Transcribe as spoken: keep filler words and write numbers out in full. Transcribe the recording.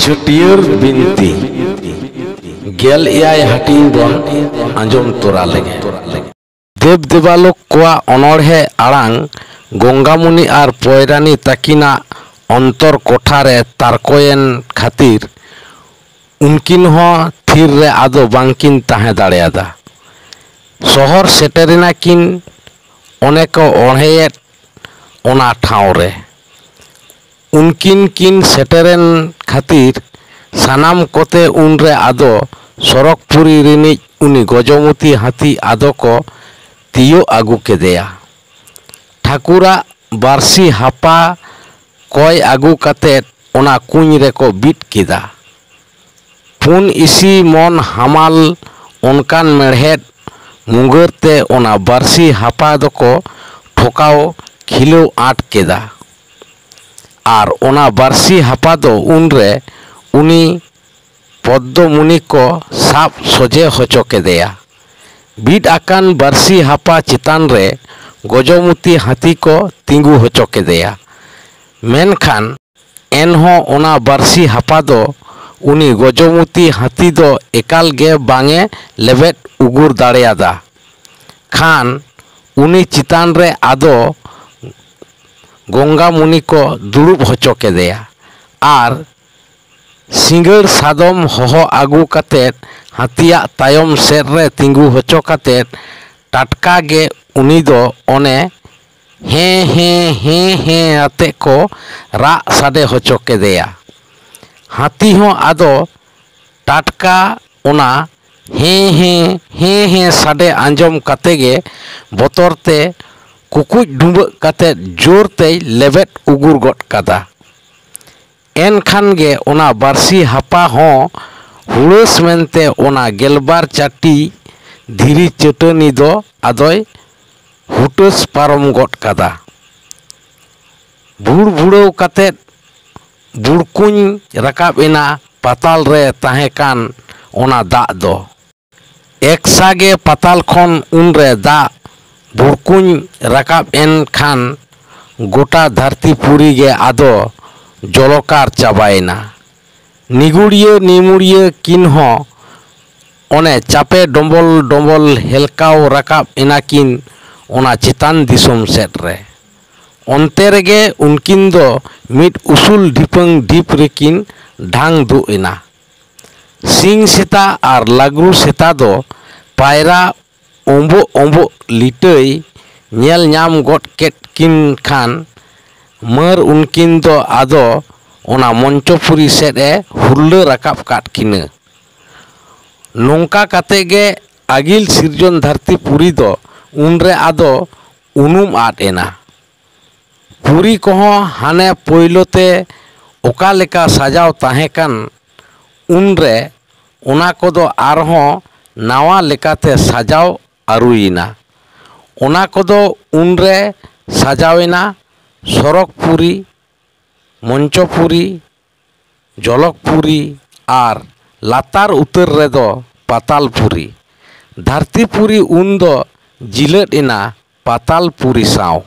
ᱪᱷᱟᱹᱴᱭᱟᱹᱨ ᱵᱤᱱᱛᱤ ᱜᱮᱞ ᱮᱭᱟᱭ ᱦᱟᱹᱴᱤᱧ ᱵᱚᱱ ᱟᱸᱡᱚᱢ ᱛᱚᱨᱟ ᱞᱮᱜᱮ᱾ ᱫᱮᱵ ᱫᱮᱵᱟᱞᱳᱠ ᱠᱚᱣᱟᱜ ᱚᱱᱚᱬᱦᱮ ᱟᱲᱟᱝ ᱜᱚᱝᱜᱟᱢᱩᱱᱤ ᱟᱨ ᱯᱚᱭᱨᱟᱱᱤ ᱛᱟᱹᱠᱤᱱᱟᱜ ᱚᱱᱛᱚᱨ ᱠᱚᱴᱷᱟ ᱨᱮ ᱛᱟᱨᱠᱚᱭᱮᱱ ᱠᱷᱟᱹᱛᱤᱨ ᱩᱱᱠᱤᱱ ᱦᱚᱸ ᱛᱷᱤᱨ ᱨᱮ ᱟᱫᱚ ᱵᱟᱝᱠᱤᱱ ᱛᱟᱦᱮᱸ ᱫᱟᱲᱮᱭᱟᱫᱟ᱾ ᱥᱚᱦᱚᱨ ᱥᱮᱴᱮᱨᱮᱱᱟ ᱠᱤᱱ ᱚᱱᱮ ᱠᱚ ᱚᱬᱦᱮᱭᱮᱫ ᱚᱱᱟ ᱴᱷᱟᱶ ᱨᱮ᱾ ᱩᱱᱠᱤᱱ ᱠᱤᱱ ᱥᱮᱴᱮᱨᱮᱱ ᱠᱷᱟᱹᱛᱤᱨ ᱥᱟᱱᱟᱢ ᱠᱚᱛᱮ ᱩᱱᱨᱮ ᱟᱫᱚ ᱥᱚᱨᱚᱜᱽᱯᱩᱨᱤ ᱨᱤᱱᱤᱡ ᱩᱱᱤ ᱜᱚᱡᱚᱢᱩᱛᱤ ᱦᱟᱹᱛᱤ ᱟᱫᱚ ᱠᱚ ᱛᱤᱭᱳᱜ ᱟᱹᱜᱩ ᱠᱮᱫᱮᱭᱟ᱾ ᱴᱷᱟᱹᱠᱩᱨᱟᱜ ᱵᱟᱹᱨᱥᱤ ᱦᱟᱯᱟ ᱠᱚᱭ ᱟᱹᱜᱩ ᱠᱟᱛᱮ ᱚᱱᱟ ᱠᱩᱧ ᱨᱮᱠᱚ ᱵᱤᱫ ᱠᱮᱫᱟ᱾ ᱯᱩᱱ ᱤᱥᱤ ᱢᱚᱱ ᱦᱟᱢᱟᱞ ᱚᱱᱠᱟᱱ ᱢᱮᱬᱦᱮᱫ ᱢᱩᱜᱟᱹᱨ ᱛᱮ ᱚᱱᱟ ᱵᱟᱹᱨᱥᱤ ᱦᱟᱯᱟ ᱫᱚᱠᱚ ᱴᱷᱚᱠᱟᱣ ᱠᱷᱤᱞᱟᱹᱣ ᱟᱸᱴ ᱠᱮᱫᱟ᱾ ᱟᱨ ᱚᱱᱟ ᱵᱟᱹᱨᱥᱤ ᱦᱟᱯᱟ ᱫᱚ ᱩᱱᱨᱮ ᱩᱱᱤ ᱯᱚᱫᱽᱫᱚᱢᱩᱱᱤ ᱠᱚ ᱥᱟᱵ ᱥᱚᱡᱷᱮ ᱦᱚᱪᱚ ᱠᱮᱫᱮᱭᱟ᱾ ᱵᱤᱫ ᱟᱠᱟᱱ ᱵᱟᱹᱨᱥᱤ ᱦᱟᱯᱟ ᱪᱮᱛᱟᱱ ᱨᱮ ᱜᱚᱡᱚᱢᱩᱛᱤ ᱦᱟᱹᱛᱤ ᱠᱚ ᱛᱤᱸᱜᱩ ᱦᱚᱪᱚ ᱠᱮᱫᱮᱭᱟ᱾ ᱢᱮᱱᱠᱷᱟᱱ ᱮᱱᱦᱚᱸ ᱚᱱᱟ ᱵᱟᱹᱨᱥᱤ ᱦᱟᱯᱟ ᱫᱚ ᱩᱱᱤ ᱜᱚᱡᱚᱢᱩᱛᱤ ᱦᱟᱹᱛᱤ ᱫᱚ ᱮᱠᱟᱞ ᱜᱮ ᱵᱟᱝ ᱮ ᱞᱮᱵᱮᱫ ᱩᱜᱩᱨ ᱫᱟᱲᱮᱭᱟᱫᱟ ᱠᱷᱟᱱ ᱩᱱᱤ ᱪᱮᱛᱟᱱ ᱨᱮ ᱟᱫᱚ ᱜᱚᱝᱜᱟᱢᱩᱱᱤ ᱠᱚ ᱫᱩᱲᱩᱵ ᱦᱚᱪᱚ ᱠᱮᱫᱮᱭᱟ᱾ ᱟᱨ ᱥᱤᱸᱜᱟᱹᱲ ᱥᱟᱫᱚᱢ ᱦᱚᱦᱚ ᱟᱹᱜᱩ ᱠᱟᱛᱮ ᱦᱟᱹᱛᱤᱭᱟᱜ ᱛᱟᱭᱚᱢ ᱥᱮᱫ ᱨᱮ ᱛᱤᱸᱜᱩ ᱦᱚᱪᱚ ᱠᱟᱛᱮ ᱴᱟᱴᱠᱟ ᱜᱮ ᱩᱱᱤ ᱫᱚ ᱚᱱᱮ ᱦᱮᱸ ᱦᱮᱸ ᱦᱮᱸ ᱦᱮᱸ ᱟᱛᱮ ᱠᱚ ᱨᱟᱜ ᱥᱟᱰᱮ ᱦᱚᱪᱚ ᱠᱮᱫᱮᱭᱟ᱾ ᱦᱟᱹᱛᱤ ᱦᱚᱸ ᱟᱫᱚ ᱴᱟᱴᱠᱟ ᱚᱱᱟ ᱦᱮᱸ ᱦᱮᱸ ᱦᱮᱸ ᱦᱮᱸ ᱥᱟᱰᱮ ᱟᱸᱡᱚᱢ ᱠᱟᱛᱮ ᱜᱮ ᱵᱚᱛᱚᱨ ᱛᱮ ᱠᱩᱠᱩᱡ ᱰᱩᱸᱵᱟᱹᱜ ᱠᱟᱛᱮ ᱡᱳᱨ ᱛᱮᱭ ᱞᱮᱵᱮᱫ ᱩᱜᱩᱨ ᱜᱚᱫ ᱠᱟᱫᱟ᱾ ᱮᱱᱠᱷᱟᱱ ᱜᱮ ᱚᱱᱟ ᱵᱟᱹᱨᱥᱤ ᱦᱟᱯᱟ ᱦᱚᱸ ᱦᱩᱲᱟᱹᱥ ᱢᱮᱱᱛᱮ ᱚᱱᱟ ᱜᱮᱞᱵᱟᱨ ᱪᱟᱹᱴᱤ ᱫᱷᱤᱨᱤ ᱪᱟᱹᱴᱟᱹᱱᱤ ᱫᱚ ᱟᱫᱚᱭ ᱦᱩᱴᱟᱹᱥ ᱯᱟᱨᱚᱢ ᱜᱚᱫ ᱠᱟᱫᱟ᱾ ᱵᱷᱩᱲ ᱵᱷᱩᱲᱟᱹᱣ ᱠᱟᱛᱮ ᱵᱩᱲᱠᱩᱧ ᱨᱟᱠᱟᱵ ᱮᱱᱟ ᱯᱟᱛᱟᱞ ᱨᱮ ᱛᱟᱦᱮᱸ ᱠᱟᱱ ᱚᱱᱟ ᱫᱟᱜ ᱫᱚ᱾ ᱮᱠᱥᱟ ᱜᱮ ᱯᱟᱛᱟᱞ ᱠᱷᱚᱱ ᱩᱱᱨᱮ ᱫᱟᱜ ᱵᱩᱲᱠᱩᱧ ᱨᱟᱠᱟᱵ ᱮᱱ ᱠᱷᱟᱱ ᱜᱚᱴᱟ ᱫᱷᱟᱹᱨᱛᱤ ᱯᱩᱨᱤ ᱜᱮ ᱟᱫᱚ ᱡᱚᱞᱚᱠᱟᱨ ᱪᱟᱵᱟᱭᱮᱱᱟ᱾ ᱱᱤᱜᱩᱲᱤᱭᱟᱹ ᱱᱤᱢᱩᱲᱤᱭᱟᱹ ᱠᱤᱱ ᱦᱚᱸ ᱚᱱᱮ ᱪᱟᱯᱮ ᱰᱚᱢᱵᱚᱞ ᱰᱚᱢᱵᱚᱞ ᱦᱮᱞᱠᱟᱣ ᱨᱟᱠᱟᱵ ᱮᱱᱟᱠᱤᱱ ᱚᱱᱟ ᱪᱮᱛᱟᱱ ᱫᱤᱥᱚᱢ ᱥᱮᱫ ᱨᱮ᱾ ᱚᱱᱛᱮ ᱨᱮᱜᱮ ᱩᱱᱠᱤᱱ ᱫᱚ ᱢᱤᱫ ᱩᱥᱩᱞ ᱰᱷᱤᱯᱟᱹᱝ ᱰᱷᱤᱯ ᱨᱮᱠᱤᱱ ᱰᱷᱟᱝ ᱫᱩᱜ ᱮᱱᱟ᱾ ᱥᱤᱧ ᱥᱮᱛᱟ ᱟᱨ ᱞᱟᱜᱽᱨᱩ ᱥᱮᱛᱟ ᱫᱚ ᱯᱟᱭᱨᱟ ᱚᱸᱵᱚᱜ ᱚᱸᱵᱚᱜ ᱞᱤᱴᱟᱹᱭ ᱧᱮᱞ ᱧᱟᱢ ᱜᱚᱫ ᱠᱮᱫ ᱠᱤᱱ ᱠᱷᱟᱱ, ᱢᱟᱹᱨ ᱩᱱᱠᱤᱱ ᱫᱚ ᱟᱫᱚ ᱚᱱᱟ ᱢᱚᱧᱪᱚᱯᱩᱨᱤ ᱥᱮᱫ ᱮ ᱦᱩᱨᱞᱟᱹ ᱨᱟᱠᱟᱵ ᱠᱟᱫ ᱠᱤᱱᱟᱹ᱾ ᱱᱚᱝᱠᱟ ᱠᱟᱛᱮ ᱜᱮ ᱟᱹᱜᱤᱞ ᱥᱤᱨᱡᱚᱱ ᱫᱷᱟᱹᱨᱛᱤ ᱯᱩᱨᱤ ᱫᱚ ᱩᱱᱨᱮ ᱟᱫᱚ ᱩᱱᱩᱢ ᱟᱫ ᱮᱱᱟ᱾ ᱯᱩᱨᱤ ᱠᱚᱦᱚᱸ ᱦᱟᱱᱮ ᱯᱳᱭᱞᱳ ᱛᱮ ᱚᱠᱟ ᱞᱮᱠᱟ ᱥᱟᱡᱟᱣ ᱛᱟᱦᱮᱸ ᱠᱟᱱ, ᱩᱱᱨᱮ ᱚᱱᱟ ᱠᱚᱫᱚ ᱟᱨᱦᱚᱸ ᱱᱟᱣᱟ ᱞᱮᱠᱟᱛᱮ ᱥᱟᱡᱟᱣ ᱟᱹᱨᱩᱭᱮᱱᱟ᱾ ᱚᱱᱟ ᱠᱚᱫᱚ ᱩᱱᱨᱮ ᱥᱟᱡᱟᱣᱮᱱᱟ ᱥᱚᱨᱚᱜᱽᱯᱩᱨᱤ, ᱢᱚᱧᱪᱚᱯᱩᱨᱤ, ᱡᱚᱞᱚᱜᱽᱯᱩᱨᱤ ᱟᱨ ᱞᱟᱛᱟᱨ ᱩᱛᱟᱹᱨ ᱨᱮᱫᱚ ᱯᱟᱛᱟᱞᱯᱩᱨᱤ᱾ ᱫᱷᱟᱹᱨᱛᱤᱯᱩᱨᱤ ᱩᱱᱫᱚ ᱡᱤᱞᱟᱹᱫ ᱮᱱᱟ ᱯᱟᱛᱟᱞᱯᱩᱨᱤ ᱥᱟᱶ᱾